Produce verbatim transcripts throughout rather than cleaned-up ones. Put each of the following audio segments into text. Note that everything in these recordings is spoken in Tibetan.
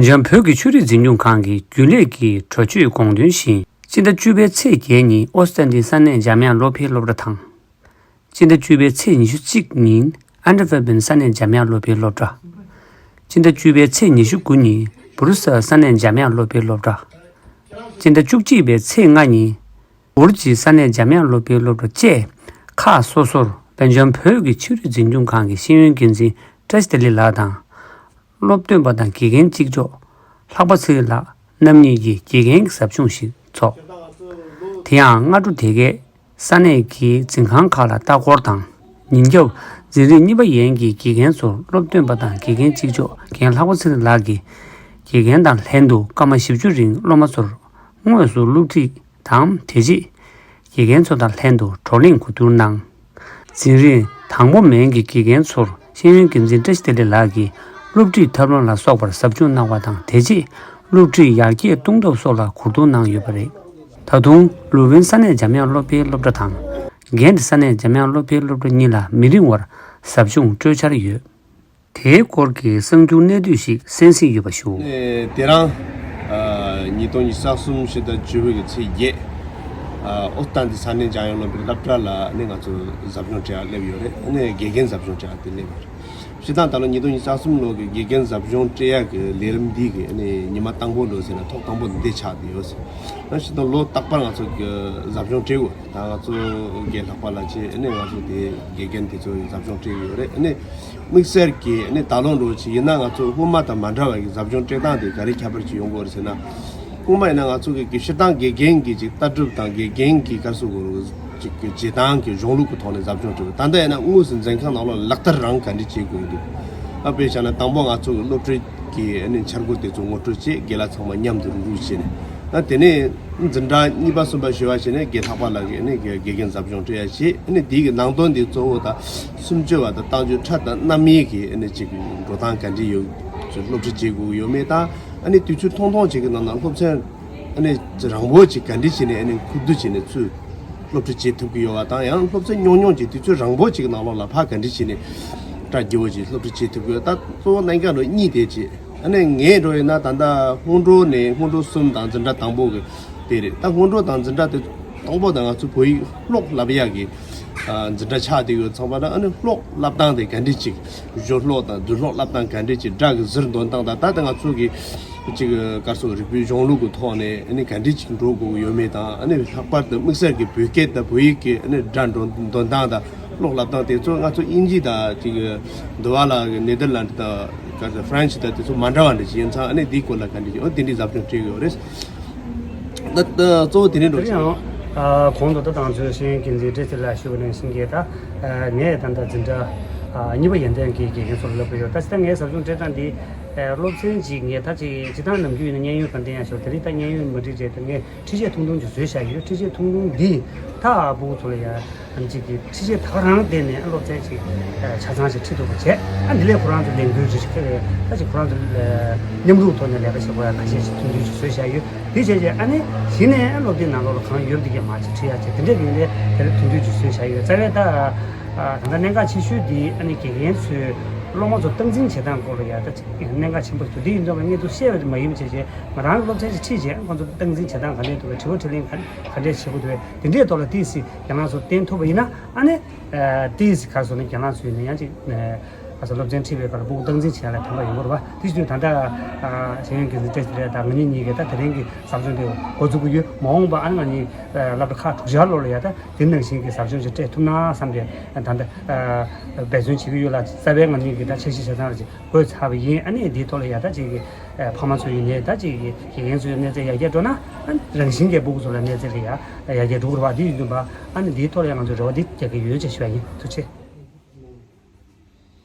འཇམ་བོད་ཀྱི་ཆོས་རིག་འཛིན་སྐྱོང་ཁང་གི་རྒྱུན་ལས་ཀྱི་གྲོས་ཆོད་དགོངས་དོན་བཞིན། སྤྱི་ཟླ་བཅུ་པའི་ཚེས་བརྒྱད་ཉིན་ཨོ་སི་ཀྲན་ཌི་ས་གནས་འཇམ་དབྱངས་སློབ་འཕེལ་སློབ་གྲྭ་དང་། སྤྱི་ཟླ་བཅུ་པའི་ཚེས་ཉི་ཤུ་གཅིག་ཉིན་ཨན་ཏི་ཝེར་པན་ས་གནས་འཇམ་དབྱངས་སློབ་འཕེལ་སློབ་གྲྭ། སྤྱི་ཟླ་བཅུ་པའི་ཚེས་ཉི་ཤུ་དགུ་ཉིན་སྦུ་རུ་སེལ་ས་གནས་འཇམ་དབྱངས་སློབ་འཕེལ་སློབ་གྲྭ། སྤྱི་ཟླ་བཅུ་གཅིག་པའི་ཚེས་ལྔ་ཉིན་ཨུར་ཅི་ས་གནས་འཇམ་དབྱངས་སློབ་འཕེལ་སློབ་གྲྭ་བཅས་ཁག་སོ་སོར་བོད་འཇམ་བོད་ཀྱི་ཆོས་རིག་འཛིན་སྐྱོང་ཁང་གི་ཤེས་ཡོན་འགན་འཛིན་བཀྲ་ཤིས་བདེ་ལེགས་ལགས་དང་། སློབ་སྟོན་པ་དང་དགེ་རྒན་གཅིག་ལྕོགས་ལྷག་པ་ཚེ་རིང་ལགས་རྣམ་གཉིས་ཀྱིས་དགེ་རྒན་གྱི་ཟབ་སྦྱོང་ཞིག་འཚོགས། དེ་ཡང་སྔ་དྲོ་དེ་གའི་ས་གནས་ཀྱི་འཛིན་ཁང་ཁག་ལ་ལྟ་སྐོར་དང་། ཉིན་རྒྱབ་འཛིན་རིམ་གཉིས་པ་ཡན་གྱི་དགེ་རྒན་ཚོར་སློབ་སྟོན་པ་དང་དགེ་རྒན་གཅིག་ལྕོགས་རྒན་ལྷག་པ་ཚེ་རིང་ལགས་ཀྱིས་དགེ་རྒན་དང་ལྷན་དུ་སྐར་མ་བཞི་བཅུ་རིང་སློབ་མ་ཚོར་དངོས་སུ་སློབ་ཁྲིད་དང་། དེ་རྗེས་དགེ་རྒན་ཚོ་དང་ལྷན་དུ་བགྲོ་གླེང་གོ་བསྡུར་གནང་། འཛིན་རིམ་དང་པོ་མན་གྱི་དགེ་རྒན་ཚོར་ཤེས་ཡོན་འགན་འཛིན་བཀྲ་ཤིས་བདེ་ལེགས་ལགས་ཀྱིས་སློབ་ཁྲིད་ཐབས་ལམ་ལ་སོགས་པར་ཟབ་སྦྱོང་གནང་བ་དང་། དེ་རྗེས་སློབ་ཁྲིད་ཡར་རྒྱས་གཏོང་ཐབས་སོགས་ལ་གོ་བསྡུར་གནང་ཡོད་པ་རེད། ད་དུང་ལུ་ཝིན་ས་གནས་འཇམ་དབྱངས་སློབ་འཕེལ་སློབ་གྲྭ་དང་། གྷན་དྷི་ས་གནས་འཇམ་དབྱངས་སློབ་འཕེལ་སློབ་གྲྭ་གཉིས་ལ་མི་རིང་བར་ཟབ་སྦྱོང་སྤྲོད་འཆར་ཡོད། དེའི་སྐོར་གྱི་གསར་འགྱུར་གནད་བསྡུས་ཤིག་གསན་གཟིགས་ཡོད་པ་ཞུ། ནས་དེ་རང་ཉིས་སྟོང་ཉི་ཤུ་རྩ་གསུམ་ཕྱི་ཟླ་བཅུ་པའི་གི་ཚེས་བརྒྱད། ཨོ་སྟན་ཏི་ས་གནས་འཇམ་དབྱངས་སློབ་འཕེལ་སློབ་གྲྭ་ལ་ནི་ང་ཚོ་ཟབ་སྦྱོང་སྤྲད་ཡག་སླེབས་ཡོད་རེད། ནས་དགེ་རྒན་ཟབ་སྦྱོང་སྤྲད་ཡག་དེ་སླེབས་ཡོད་རེད། སྤྱིར་བཏང་ད་ལོ་ཉིས་སྟོང་ཉི་ཤུ་རྩ་གསུམ་ལོ་གི་དགེ་རྒན་ཟབ་སྦྱོང་སྤྲད་ཡག་གི་ལས་རིམ་འདི་གི་ནི་ཉི་མ་དང་པོ་འགྲོ་ཟེར་ན་ཐོག་དང་པོ་འདི་ཆགས་བསྡད་ཡོད་ཟེར། ཨ་སྤྱིར་བཏང་ལོ་རྟག་པར་ང་ཚོ་གི་ཟབ་སྦྱོང་སྤྲད་དགོས། ད་ང་ཚོ་རྒན་ལྷག་པ་ལགས་བཅས་ནས་ང་ཚོ་དེ་དགེ་རྒན་དེ་ཚོ་ཟབ་སྦྱོང་སྤྲད་ཡོད་རེད། ནས་དམིགས་བསལ་གྱི་ནས་ད་ལོ་འགྲོ་ཆེ་ཡིན་ན་ང་ཚོ་སྔོན་མ་དང་མ་འདྲ་བ་གི་ཟབ་སྦྱོང་སྤྲད་སྟངས་དེ་ག་རེ་ཁྱད་པར་ཅིག་ཡོང་གི་ཡོད་རེད་ཟེར་ན། སྔོན་མ་ཡིན་ན་ང་ཚོ་གི་སྤྱིར་བཏང་དགེ་རྒན་གྱི་ཅིག་ལྟ་གྲུབ་དང་དགེ་རྒན་གྱི་ག་རེ་ཟེར་དགོས་རེད། ཅིག་གི་བྱེད་སྟངས་ཀྱི་གཞུང་ལུགས་ཀྱི་ཐོག་ནས་ཟབ་སྦྱོང་སྤྲད། ད་ལྟ་ཡིན་ན་དངོས་སུ་འཛིན་ཁང་ནང་ལོགས་ལག་བསྟར་རང་ག་འདྲ་བྱེད་དགོས་འདུག་ཨ་དཔེ་བཞག་ན་དང་པོ་ང་ཚོ་གི་སློབ་ཁྲིད་ཀྱི་ཨ་ནི་འཆར་སྒོ་དེ་ཚོ་ངོ་སྤྲོད་བྱས། རྒན་ལགས་ཚང་མ་མཉམ་དུ་རུག་རུག་བྱས་ནས། ཨ་དེ་ནས་འཛིན་གྲྭ་གཉིས་པ་གསུམ་པ་བཞི་པ་བྱས་ནས་རྒན་ལྷག་པ་ལགས་ཀྱིས་ཨ་ནི་དགེ་དགེ་རྒན་ཟབ་སྦྱོང་སྤྲད་ཡ་བྱས། ཨ་ནི་དེའི་གི་ནང་དོན་དེ་གཙོ་བོ་ད་སུམ་ཅུ་པ་དང་རྟགས་འཇུག་ཕྲ་དང་རྣམ་དབྱེ་གི་ཨ་ནི་ཅིག་འགྲོ་སྟངས་ག་འདྲ་ཡོད། སློབ་ཁྲིད་བྱེད་དགོས་ཀྱི་ཡོད་མེད་དང་། ཨ་ནི་དུས་ཚོད་ཐུང་ཐུང་ཅིག་གི་ནང་ན་སློབ་ཚན་ཨ་ནི་རང་འབོར་ཅིག་ག་འདྲ་བྱས་ནས་ཨ་ནི་ཁུ་བསྡུ་བྱས་ནས་ཚུར་སློབ་ཁྲིད་བྱེད་ཐུབ་ཀྱི་ཡོད་པ་དང་། ཡང་སློབ་ཚན་ཉུང་ཉུང་ཅིག་དུས་ཚོད་རང་འབོར་ཅིག་གི་ནང་ལོགས་ལ་ཕར་ག་འདྲ་བྱས་ནས་སྐྲ་རྒྱས་པོ་ཅིག་སློབ་ཁྲིད་བྱེད་ཐུབ་ཀྱི་ཡོད། ད་གཙོ་བོ་གནད་འགག་འགྲོ་གཉིས་དེ་བྱས། ཨ་ནི་ངས་འགྲོ་ཡིན་ན་ད་ལྟ་སྔོན་འགྲོ་ནས་སྔོན་འགྲོ་གསུམ་དང་འཛིན་གྲྭ་དང་པོ་གི་དེ་རེད། ད་སྔོན་འགྲོ་དང་འཛིན་གྲྭ་དེ་དང་པོ་དང་ང་ཚོ་བོད་ཡིག་ཀློག་བསླབ་ཡག་གི་ཨ་འཛིན་གྲྭ་ཆགས་བསྡད་ཡོད་ཙང་པ་ན། ཨ་ནི་ཀློག་བསླབ་སྟངས་དེ་ག་འདྲ་ཅིག་ཞོར་ཀློག་དང་རྡུལ་སློག་བསླབ་སྟངས་ག་འདྲ་ཅིག་སྒྲ་གི་ཟུར་འདོན་སྟངས་དང་། ད་ལྟ་ང་ཚོ་གི་ཅིག་ག་རེ་ཟེར་རིག་པའི་གཞུང་ལུགས་ཀྱི་ཐོག་ནས་ཨ་ནི་ག་འདྲ་ཅིག་འགྲོ་དགོས་ཀྱི་ཡོད་མེད་དང་། ཨ་ནི་ལྷག་པར་དུ་དམིགས་བསལ་གྱི་བོད་སྐད་དང་བོད་ཡིག་གི་ཨ་ནི་སྒྲ་འདོན་འདོན་སྟངས་དང་ཀློག་བསླབ་སྟངས་དེ་ཚོ་ང་ཚོ་དབྱིན་ཇི་དང་ཅིག་འདི་བ་ལ་ནེ་དར་ལན་དང་ག་རེ་ཟེར་ཧྥ་རན་སི་དང་དེ་ཚོ་མ་འདྲ་བ་འདྲ་ཅིག་ཡིན་ཙང་། ཨ་ནི་འདིའི་སྐོར་ལ་ག་འདྲ་ཅིག་འོ་དེ་འདྲའི་ཟབ་སྦྱོང་སྤྲད་ཀྱི་ཡོད་རེད། ད་ད་གཙོ་བོ་དེ་རིང་འགྲོ་དེ་ཡང་། ཨ་གོང་དུ་ད་དང་ཚོའི་ཤེས་ཡོན་འགན་འཛིན་བཀྲ་ཤིས་ལགས་ཞུ་བ་ནང་བཞིན་གྱི་ད། ཨ་ངས་ད་ལྟ་འཛིན་གྲྭ་ཨ་གཉིས་པ་ཡོན་ཏན་གྱི་དགེ་རྒན་ཚོར་སློབ་ཀྱི་ཡོད། ད་ད་ངས་ཟབ་སྦྱོང་སྤྲད་སྟངས་འདི། ཨ་སློབ་ཚན་གཅིག་ངས་ད་ཅིག་སྤྱིར་བཏང་ནམ་རྒྱུན་ཡིན་ན་བརྙན་ཡོལ་གང་བསྟན་ཡང་ཞོར་དེ་རིང་ད་བརྙན་ཡོལ་མ་བྲིས་བྱས། ད་ངས་འཕྲུལ་ཆས་ཐུང་ཐུང་ཅིག་བཟོས་བཞག་ཡོད། འཕྲུལ་ཆས་ཐུང་ཐུང་འདི་ད་ཕྲུ་གུ་ཚོ་ལ་ཡ། ཨ་ནི་གཅིག་གིས་འཕྲུལ་ཆས་ད་ག་རང་བསྟན་ནས་ཨ་སློབ་ཚན་གཅིག་ཨ་ཆ་ཚང་ཞིག་ཁྲིད་ཐུབ་པ་བྱས། ཨ་འདི་ལས་ཁོ་རང་ཚོ་ལས་འགུལ་རེ་ཞིག་ཁྱེར་ཡོད། ད་ཅིག་ཁོ་རང་ཚོ་ལ་མཉམ་རུབ་ཐོག་ནས་ལས་ཀ་བྱེད་དགོས་ཡ་ཁ་ཤས་ཤིག་ཐུང་ཐུང་ཅིག་བཟོས་བཞག་ཡོད། དེ་བྱས་རྗེས་ཨ་ནི་གཞི་ནས་ཨ་སློབ་དེབ་ནང་ལོགས་ལ་གང་ཡོད་དེ་གས་མར་ཅིག་ཁྲིད་ཡ་བྱས། དེ་འདྲའི་ངོས་ནས་དེ་ལ་ཐུང་ཐུང་ཅིག་བཟོས་བཞག་ཡོད། རྩ་བའི་ད་ཨ་ད་ལྟ་གནད་འགག་ཆེ་ཤོས་དེ་ཨ་ནི་དགེ་རྒན་ཚོས་སློབ་མ་ཚོ་སྟངས་འཛིན་བྱེད་སྟངས་སྐོར་ལ་ཡ་ད་ཅིག་གནད་འགག་ཆེན་པོ་ཞིག་འདུག་དེ་ཡིན་ཙང་ངས་འདུག་བཤད་པ་དེ་མ་ཡིན་པ་བྱས་རྗེས་ང་རང་གི་སློབ་ཚན་ཞིག་ཁྲིད་རྗེས་ཁོང་ཚོ་སྟངས་འཛིན་བྱེད་སྟངས་ག་འདྲས་འདུག་གས། དྲི་བ་དྲིས་ལན་ག་ག་འདྲས་བྱེད་དགོས་འདུག་དེ་འདྲའི་ཐོག་ལ་ཏོག་ཙམ་རྒན་ལགས་ཚོ་བསྟན་ཐུབ་པ་ཡིན་ན། ཨ་ནི་ཏོག་ཙམ་ག་རེ་ཟེར་ན་རྒན་ལགས་ཚོ་ཡིན་ན་ཡང་ཅིག་ཨ་ས་སློབ་ཚན་ཁྲིད་པའི་སྐབས་ལ་ཕྲུ་གུ་སྟངས་འཛིན་བྱེད་ཡ་ལ་ཕན་པ་ཡོང་གི་རེད་པ། དེ་བཞིན་དུ་ད་ལྟ་ཨ་ཤེས་ཡོན་འགན་འཛིན་བཀྲ་ཤིས་བདེ་ལེགས་དང་ང་གཉིས་གཉིས་ཀྱིས་ད་དེ་རིང་གི་ཟབ་སྦྱོང་དེ་འགོ་འཛུགས་ཀྱི་ཡོད། མ་འོངས་པ་ཨ་ནི་ང་གཉིས་ཨ་སློབ་གྲྭ་ཁག་དྲུག་ཅར་ལོགས་ལ་ཡ་ད་དེ་ནང་བཞིན་གྱི་ཟབ་སྦྱོང་ཞིག་སྤྲད་ཐུབ་ན་བསམ་པའི་ད་ལྟ་ཨ་འབད་བརྩོན་བྱེད་ཀྱི་ཡོད་ལ། རྩ་བའི་ང་གཉིས་ཀྱིས་ད་འཆར་གཞི་ཆ་ཚང་ལ་ཅིག་འགོད་ཚར་བ་ཡིན། ཨ་ནི་འདིའི་ཐོག་ལ་ཡ་ད་ཅིག་གི་ཨ་ཕ་མ་ཚོ་ཡིན་ནའི་ད་ཅིག་གི་དགེ་རྒན་ཚོའི་གནས་ཚད་ཡར་རྒྱས་འགྲོ་ན། ཨ་རང་བཞིན་གྱིས་ཕྲུ་གུ་ཚོ་ལ་གནས་ཚད་ལ་ཡ་ཡར་རྒྱས་འགྲོ་གི་རེད་པ། འདི་ཡིན་དུས་པ་ཨ་ནི་འདིའི་ཐོག་ལ་ཡ་ང་ཚོས་རེ་བ་འདི་རྒྱག་གི་ཡོད་ཅེས་ཞུ་བ་ཡིན། ཐུགས་རྗེ་ཆེ།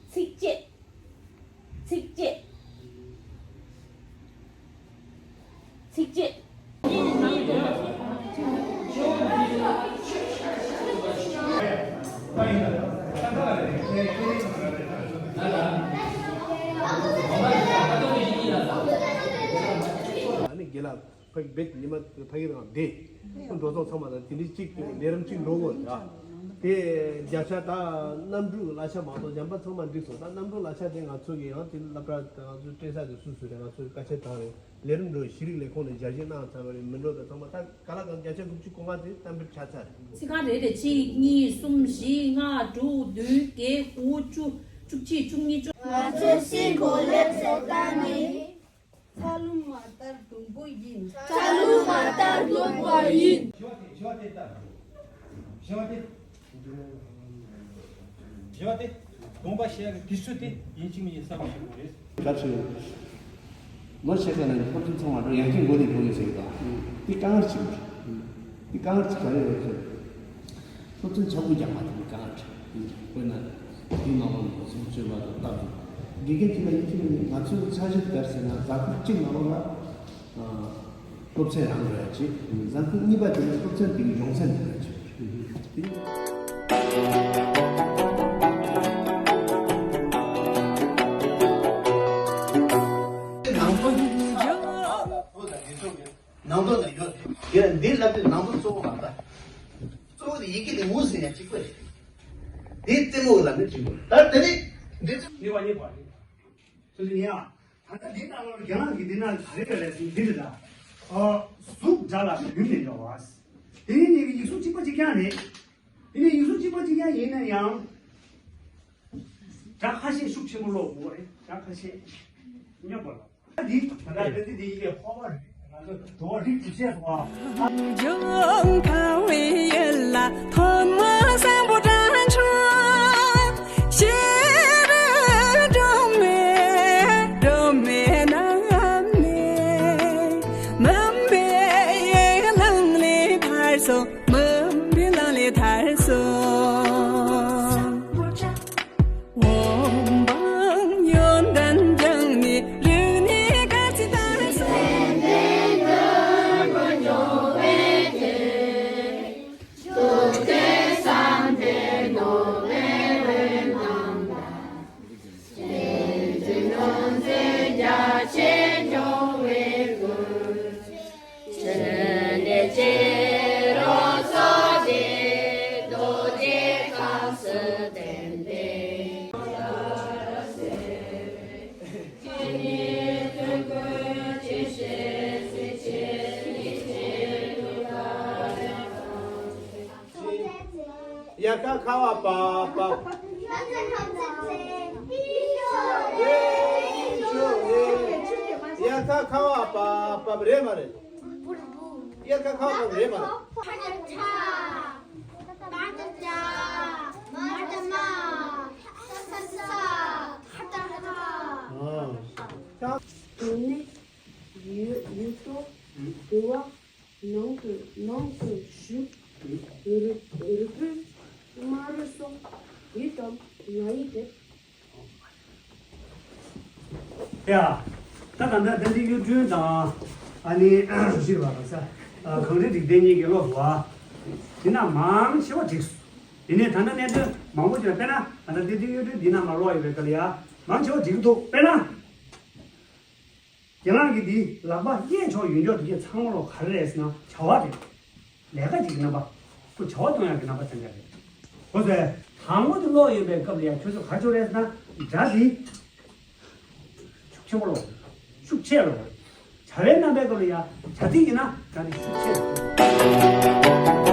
ཚིགས་བཅད། ཚིགས་བཅད། ཚིགས་བཅད། ཨ་ནི་དགེ་ལགས་ཕ་གི་བེད་ཉི་མ་ཕ་གི་རང་བསྡད། འགྲོ་སོང་ཚང་མ་ལ་དེ་འདྲའི་གཅིག་ལས་རིམ་གཅིག་འགྲོ་དགོས་རེད། དེ་བརྒྱ་ཆ་ད་གནམ་གྲུའི་གླ་ཆ་མ་གཏོགས་གཞན་པ་ཚང་མ་འགྲིག་སོང་། ད་གནམ་གྲུའི་གླ་ཆ་དེ་ང་ཚོ་གི་ཡང་དེ་སློབ་གྲྭ་ང་ཚོའི་སྤྲད་ས་དེ་སུ་སུ་རེད། ང་ཚོའི་བཀའ་ཆད་བཏང་རེད། ལས་རིམ་འགྲོ་ཤེས་རིག་ལས་ཁུངས་ནས་ཞལ་བཞེས་གནང་ཚར་བ་རེད། མི་འགྲོ་ད་ཚང་མ་ད་ག་ལ་གང་བརྒྱ་ཆ་དགུ་བཅུ་གོ་ལྔ་དེ་གཏན་འབེབས་བྱ་ཚར་རེད། ཚིག་རྐང་རེ་རེ་གཅིག་གཉིས་གསུམ་བཞི་ལྔ་དྲུག་བདུན་བརྒྱད་དགུ་བཅུ་བཅུ་གཅིག་བཅུ་གཉིས་བཅུ། ང་ཚོ་སའི་གོ་ལའི་ས་ཆ་ནི། ཚ་ལུ་མ་ལྟར་དུང་པོ་ཡིན། ཚ་ལུ་མ་ལྟར་དུང་པོ་ཡིན། ཞི་བ་དེ་ཞི་བ་དེ་ལྟར་དུ། ཞི་བ་དེ། ཞི་བ་དེ། དགོངས་པ་བཞེས་ཡག་གི་དུས་ཚོད་དེ་ཡིན་གཅིག་མིན་གཅིག་གསལ་པོ་ཞིག་དགོས་རེད། ག་ཚོད། ལོ་ཕྱེད་ཀ་ནང་སློབ་ཕྲུག་ཚང་མ་འགྲོ་ཡང་ཁྱིམ་མགོ་ནས་འགྲོ་དགོས་ཟེར་གི་འདུག་འདི་དཀའ་ངལ་ཆེན་པོ་རེད། འདི་དཀའ་ངལ་ཆེ་ག་རེ་རེད་ཟེར། སློབ་ཚན་ཆ་བགོས་རྒྱག་མ་ཐུབ་པའི་དཀའ་ངལ་རེད། དཔེར་ན། དེའི་ནང་ལོགས་ནས་སེམས་གསོ་བ་དང་སྟབས་བདེ། དགེ་རྒན་གཅིག་ལ་ཡིན་གཅིག་མིན་ང་ཚོའི་འཆར་གཞི་དེ་ག་རེ་ཟེར་ན་གཟའ་འཁོར་གཅིག་ནང་ལོགས་ལ། ཨ། སློབ་ཚན་རང་འགྲོ་ཡ་གཅིག་གཟའ་འཁོར་གཉིས་པ་དེ་ནས་སློབ་ཚན་དེ་གི་སྦྱོང་ཚན་འགྲོ་ཡ་གཅིག་དེ་ནི། ནང་དོན། ནང་དོན་ལ་ཡོད་རེད། དེ་ལ་འདི་ལབ་དུས་ནང་དོན་གཙོ་བོ་མ་རེད། གཙོ་བོ་དེ་ཡི་གེ་དེ་ངོས་ཟིན་ཡ་གཅིག་པ་རེད། དེ་རྩེད་མོ་ལ་ནི་གཅིག་པ་རེད། ད་དེ་ནི་འདི་ཚོ་ནི་བ་ནི་བ་རེད། སོ་སོ་ཡིན་ཡ། ད་ལྟ་འདི་ལྟ་བུར་རྒྱ་ནག་གི་འདི་ན་ག་རེ་རེད་ཟེར་འདི་རེད་ད། ཨ། གཟུགས་སྒྲ་ལ་རྒྱུན་ནས་འགྲོ་བ། དེ་ནི་ནི་ཡིག་གཟུགས་གཅིག་པ་གཅིག་རྐྱང་རེད། དེ་ནི་ཡིག་གཟུགས་གཅིག་པ་གཅིག་རྐྱང་ཡིན་ན་ཡང་། སྒྲ་ཁ་ཤས་ཤུགས་ཆེན་པོ་ཀློག་དགོས་རེད། སྒྲ་ཁ་ཤས་སྙོམས་པ་ལ། འདི་ད་ལྟ་འདི་འདི་ཡི་གེ་ཕོ་བ་རེད། ང་ཚོ་འགྲོ་བ་རིགས་ཀྱི་བཤད་སོང་ཨ། འཇུག་ཁང་བའི་ཡུལ་ལ་ཐོན་མ་བཟང་པོ་དྲན་བྱུང་། ཤེས་རབ་སྒྲོན་མེ་སྒྲོན་མེ་རྣམས་ནས། མུན་པའི་ལང་ལི་ཐར་སོང་། མུན་པའི་ལང་ལི་ཐར་སོང་། འོད་དཔག་ཡོན་ཏན་ཀྱང་ནི་རིག་ནས་ག་ཚོད་ལྟར་སོང་། ཡ་ཁ་ཁ་བ་པ་པ། ཡ་ཁ་ཁ་བ་པ་པ་རེད་མ་རེད། ཡ་ཁ་ཁ་བ་པ་རེད་མ་རེད། དེ་ནས་ཡུལ་ཡུལ་ཐོག་དུ་བ། ནང་དུ་ནང་དུ་བཞུགས། རུ་རུ་བོས་དམར་རུ་སོགས་ཡི་དམ་ང་ཡི་དེ། ཡ། ད་ད་ལྟ་བསྟན་འཛིན་གཡུ་སྒྲོན་དང་ཨ་ནི་ཞུས་པ་ག་ས་གངས་རི་རིག་ལྡན་གཉིས་ཀྱིས་ཀློག་སོང་ཨ། དེ་ན་མང་ཆེ་བ་འགྲིག་སོང་། དེ་ནས་ད་ལྟ་གནད་དོན་མང་པོ་ཅིག་ལ་དཔེར་ན་ད་ལྟ་བསྟན་འཛིན་གཡུ་སྒྲོན་འདི་ན་མ་ཀློག་ཡོད་པའི་སྐབས་ལ་ཡ་མང་ཆེ་བ་འགྲིག་གི་འདུག་དཔེར་ན། རྒན་ལགས་ཀྱིས་འདི་ལག་པ་གཡས་ཕྱོགས་ཡོད་འཇོག་དེ་གས་ཚང་མ་ལོ་ག་རེ་རེད་ཟེར་ན་བྱ་བ་རེད། ལས་ཀ་ཅིག་གི་རྣམ་པ། ཁོ་བྱ་བ་གཏོང་ཡག་གི་རྣམ་པ་ཙམ་ཡག་རེད། ཁོ་ཚོས་དང་པོ་དེ་ཀློག་ཡོད་པའི་སྐབས་ལ་ཡང་ཁྱོད་ཚོ་ག་ཅོ་རེད་ཟེར་ན་སྒྲ་དེ་ཤུགས་ཆེན་པོ་ལོ། ཤུགས་ཆེ་ལོ། བྱ་བའི་རྣམ་པའི་སྐབས་ལ་ཡང་བྱ་ཚིག་ཡིན་ན་སྒྲ་དེ་ཤུགས་ཆེ་ལོ།